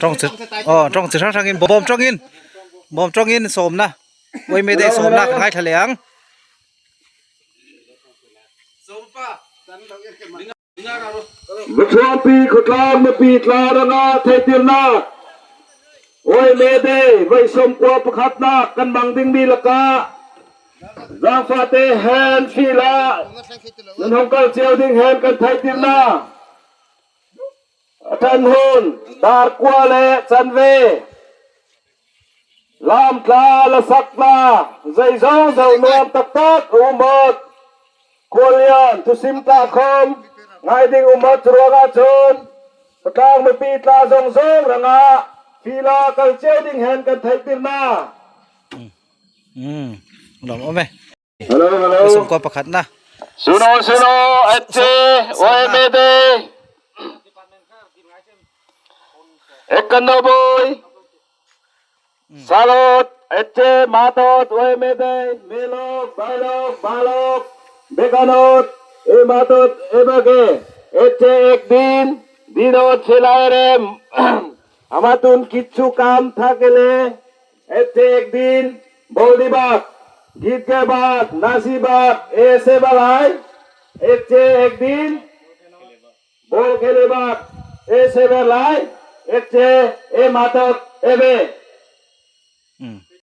Tawng chi aw tawng chi hrang hrangin bawm tawngin bawm tawngin sawmna Uaime Day sawmna ka ngaithla leh ang. Vachhuanpi khawtlang mipi tlar anga theitirnak Uaime Day voi 11nak kan hmang dingmi lakah zaangfahte hen feel ah nan hong kal cio ding hen kan theihtirnak. A ṭan hun dar kua le canve lamtla la sak hna zeizong zo nuam taktak umot khualian thusim tla khom ngai ding umot ruang ahcun patlang mipi tla zong zong rangah fila kal cio ding hen kan theih tir na. Lawm awm e. Hello, hello. Sawmkua pakhatna. Suno, suno, atche, OMD. Ekanoboy. Salot, atche, matot, OMD, melok, balok, balok, beganot, e matot, ebage, etche ekdin, dinot selairem, amatun kitsu kam thakele, etche ekdin, বলদিবাক গীত গাইবাক নাচিবাক এসে বেলায় এতে একদিন বল খেলিবাক এসে বেলায় এতে এ মাতক এবে।